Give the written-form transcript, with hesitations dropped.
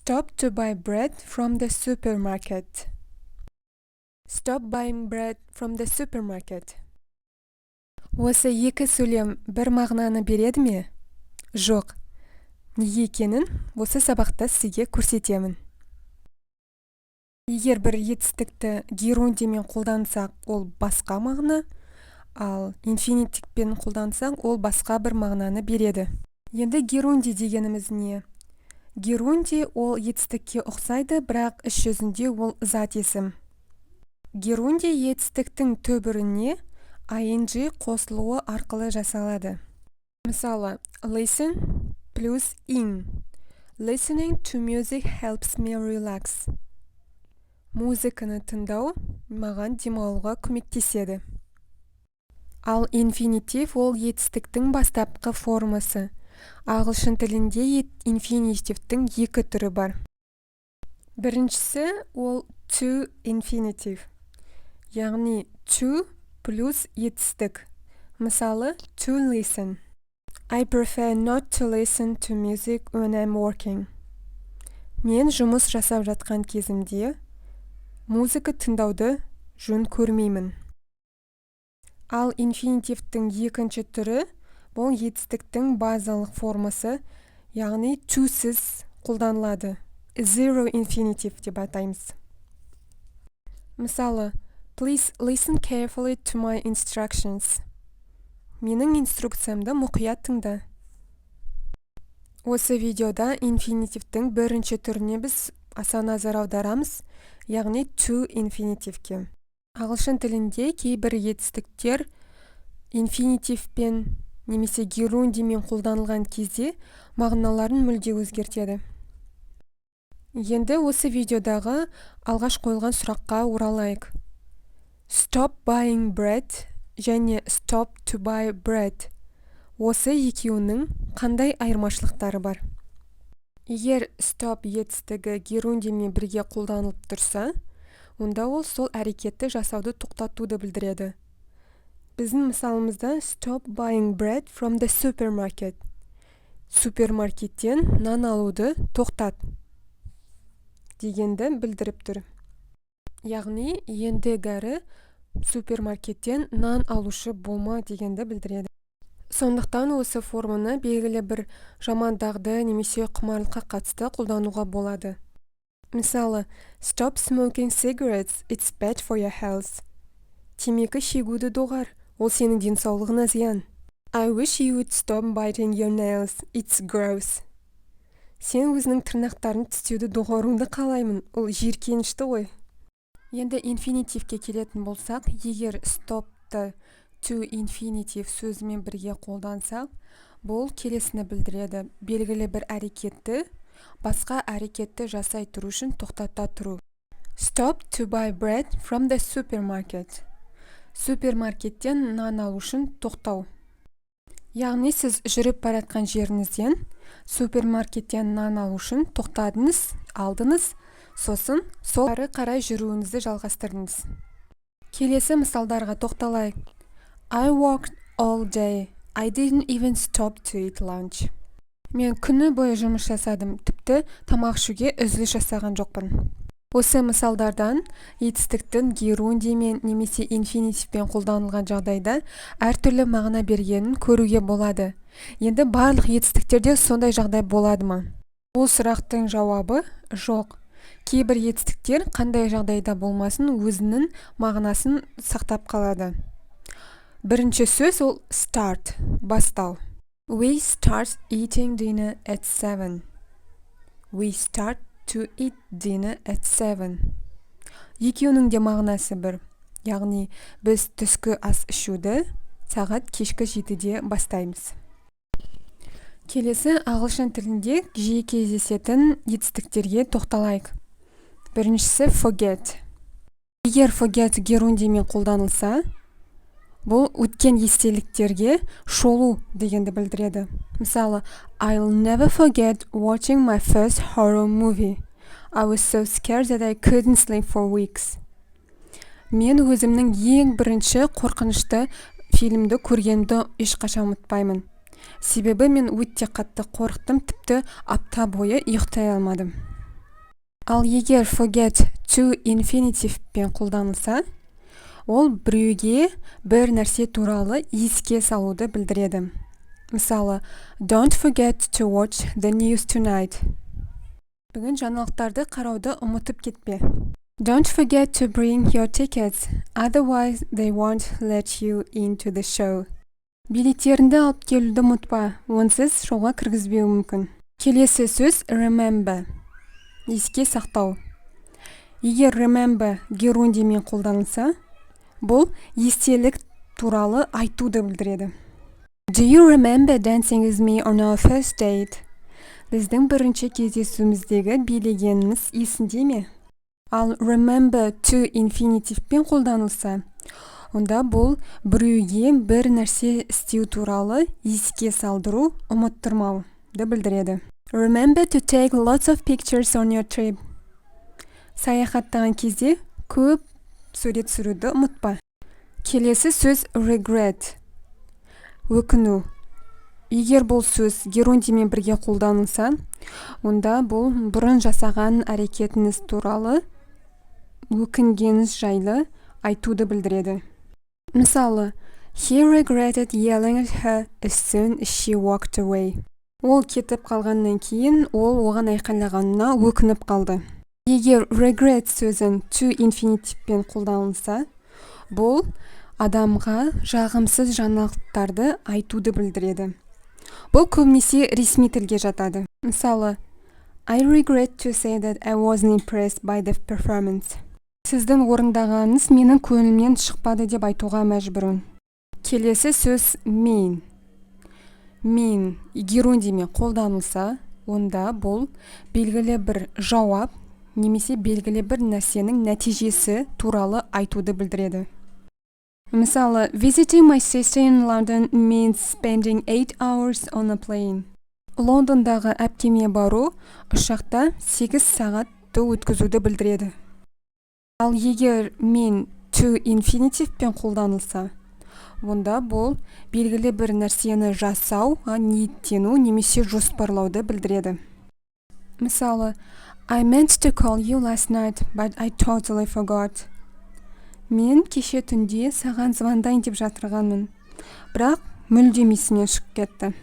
Stop to buy bread from the supermarket. Stop buying bread from the supermarket. Осы екі сөйлем бір мағынаны береді ме? Жоқ. Неге екенін осы сабақта сізге көрсетемін. Егер бір етістікті герундиймен қолдансақ, ол басқа мағына, ал инфинитивпен қолдансақ, ол басқа бір мағынаны береді. Енді герундий дегеніміз не? Герундий ол етістікке ұқсайды, бірақ іс жүзінде ол зат есім. Герундий етістіктің түбіріне ing қосылуы арқылы жасалады. Мысалы, listen плюс ing. Listening to music helps me relax. Музыканы тыңдау маған демалуға көмектеседі. Ал инфинитив ол етістіктің бастапқы формасы. Ағылшын тілінде инфинитивтің екі түрі бар. Біріншісі ол to infinitive, яғни to плюс етістік. Мысалы, to listen. I prefer not to listen to music when I'm working. Мен жұмыс жасап жатқан кезімде музыка тыңдауды жөн көрмеймін. Ал инфинитивтің екінші түрі бұл етістіктің базалық формасы, яғни to-сіз қолданылады. Zero infinitive деп атаймыз. Мысалы, please listen carefully to my instructions. Менің инструкциямды мұқият тыңда. Осы видеода инфинитивтің бірінші түріне біз аса назар аударамыз, яғни to инфинитивке. Ағылшын тілінде кейбір етістіктер инфинитивпен немесе герундиймен қолданылған кезде мағыналарын мүлде өзгертеді. Енді осы видеодағы алғаш қойылған сұраққа оралайық. Stop buying bread және stop to buy bread, осы екеуінің қандай айырмашылықтары бар? Егер stop етістігі герундиймен бірге қолданылып тұрса, онда ол сол әрекетті жасауды тоқтатуды білдіреді. Біздің мысалымызда stop buying bread from the supermarket, супермаркеттен нан алуды тоқтат дегенді білдіріп тұр, яғни ендігәрі супермаркеттен нан алушы болма дегенді білдіреді. Сондықтан осы форманы белгілі бір жаман дағды немесе құмарлыққа қатысты қолдануға болады. Мысалы, stop smoking cigarettes, it's bad for your health. Темекі шегуді доғар, ол сенің денсаулығыңа зиян. I wish you would stop biting your nails, it's gross. Сен өзіңнің тырнақтарын тістеуді доғаруыңды қалаймын, ол жиіркенішті ғой. Енді инфинитивке келетін болсақ, егер stop-ты to infinitive сөзімен бірге қолдансақ, бұл келесіні білдіреді: белгілі бір әрекетті басқа әрекетті жасай тұру үшін тоқтата тұру. Stop to buy bread from the supermarket, супермаркеттен нан алу үшін тоқтау. Яғни сіз жүріп бара жатқан жеріңізден супермаркеттен нан алу үшін тоқтадыңыз, алдыңыз, сосын сол ары қарай жүруіңізді жалғастырдыңыз. Келесі мысалдарға тоқталайық. I worked all day. I didn't even stop to eat lunch. Мен күні бойы жұмыс жасадым, тіпті тамақ ішуге үзіліс жасаған жоқпын. Осы мысалдардан етістіктің герундиймен немесе инфинитивпен қолданылған жағдайда әртүрлі мағына бергенін көруге болады. Енді барлық етістіктерде сондай жағдай болады ма? Бұл сұрақтың жауабы жоқ. Кейбір етістіктер қандай жағдайда болмасын, өзінің мағынасын сақтап қалады. Бірінші сөз ол start, бастау. We start eating dinner at 7. We start to eat dinner at 7. Екеуінің де мағынасы бір, яғни біз түскі ас ішуді сағат кешкі 7-де бастаймыз. Келесі ағылшын тілінде жиі кездесетін етістіктерге тоқталайық. Біріншісі forget. Егер forget герундиймен қолданылса, бұл өткен естеліктерге шолу дегенді білдіреді. Мысалы, I'll never forget watching my first horror movie. I was so scared that I couldn't sleep for weeks. Мен өзімнің ең бірінші қорқынышты фильмді көргенімді ешқашан ұмытпаймын, себебі мен өте қатты қорықтым, тіпті апта бойы ұйықтай алмадым. Ал егер forget to infinitive пен қолданылса, ол біреуге бір нәрсе туралы еске салуды білдіреді. Мысалы, "Don't forget to watch the news tonight." Бүгін жаңалықтарды қарауды ұмытып кетпе. Don't forget to bring your tickets, otherwise they won't let you into the show. Билеттеріңді алып келуді ұмытпа, онсыз шоуға кіргізбеуі мүмкін. Келесі сөз remember. Еске сақтау. Егер remember герундиймен қолданылса, бұл естелік туралы айтуды білдіреді. Do you remember dancing with me on our first date? Біздің бірінші кездесуіміздегі билегеніміз есіңде ме? Ал remember to infinitive пен қолданылса, онда бұл біреуге бір нәрсе істеу туралы еске салдыру, ұмыттырмауды білдіреді. Remember to take lots of pictures on your trip. Саяхаттаған кезде көп сурет түсіруді ұмытпа. Келесі сөз regret. Өкіну. Егер бұл сөз герундиймен бірге қолданылса, онда бұл бұрын жасаған әрекетіңіз туралы өкінгеніңіз жайлы айтуды білдіреді. Мысалы, he regretted yelling at her as soon as she walked away. Ол кетіп қалғаннан кейін ол оған айқайлағанына өкініп қалды. Егер regret сөзін to infinitive пен қолданылса, бұл адамға жағымсыз жаңалықтарды айтуды білдіреді. Бұл көбінесе ресми тілге жатады. Мысалы, I regret to say that I wasn't impressed by the performance. Сіздің орындағаныңыз менің көңілімнен шықпады деп айтуға мәжбүрмін. Келесі сөз mean. Mean герундиймен қолданылса, онда бұл белгілі бір жауап немесе белгілі бір нәрсенің нәтижесі туралы айтуды білдіреді. Мысалы, visiting my sister in London means spending 8 hours on a plane. Лондондағы әпкеме бару ұшақта 8 сағатты өткізуді білдіреді. Ал егер mean to infinitive пен қолданылса, онда бұл белгілі бір нәрсені жасауға ниеттену немесе жоспарлауды білдіреді. Мысалы, I meant to call you last night, but I totally forgot. Мен кеше түнде саған звондайын деп жатырғанмын, бірақ мүлдем есімнен шығып кетті.